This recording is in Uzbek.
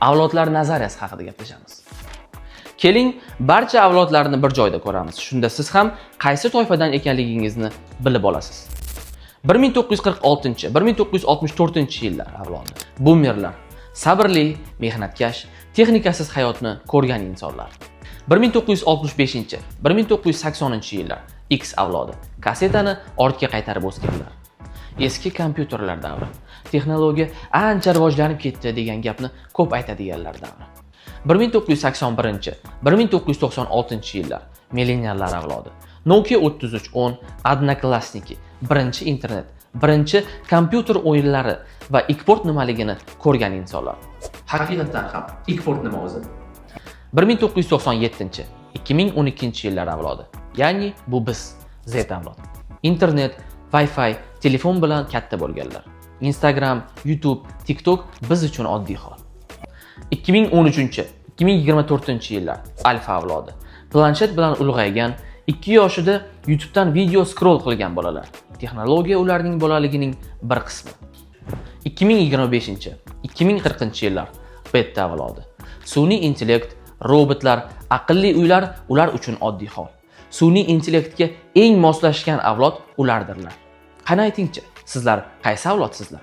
Avlodlar nazariyasi haqida gaplashamiz. Keling, barcha avlodlarni bir joyda ko'ramiz. Shunda siz ham qaysi toifadan ekanligingizni bilib olasiz. 1946-1964 yillar avlodi. Boomerlar. Sabrli, mehnatkash, texnikasiz hayotni ko'rgan insonlar. 1965-1980 yillar X avlodi. Kassetani ortga qaytarib o'sganlar. Eski kompyuterlar davri. Texnologiya ancha rivojlanib ketdi degan gapni ko'p aytadiganlar davri. 1981-1996 yillar milleniallar avlodi. Nokia 3310, Odnoklassniki, birinchi internet, birinchi kompyuter o'yinlari va IKPort nimaligini ko'rgan insonlar. Haqiqatdan ham IKPort nima o'zi? 1997-2012 yillar avlodi. Ya'ni bu biz, Z avlodi. Internet, Wi-Fi, telefon bilan katta bo'lganlar. Instagram, YouTube, TikTok biz uchun oddiy hol. 2013-2024 yillar alfa avlodi. Planshet bilan ulg'aygan, 2 yoshida YouTube'dan video scroll qilgan bolalar. Texnologiya ularning bolaligining bir qismi. 2025-2040 yillar beta avlodi. Sun'iy intellekt, robotlar, aqlli uylar ular uchun oddiy hol. Sun'iy intellektga eng moslashgan avlod ulardirlar. Qani aytingchi, sizlar qaysi avlodsizlar?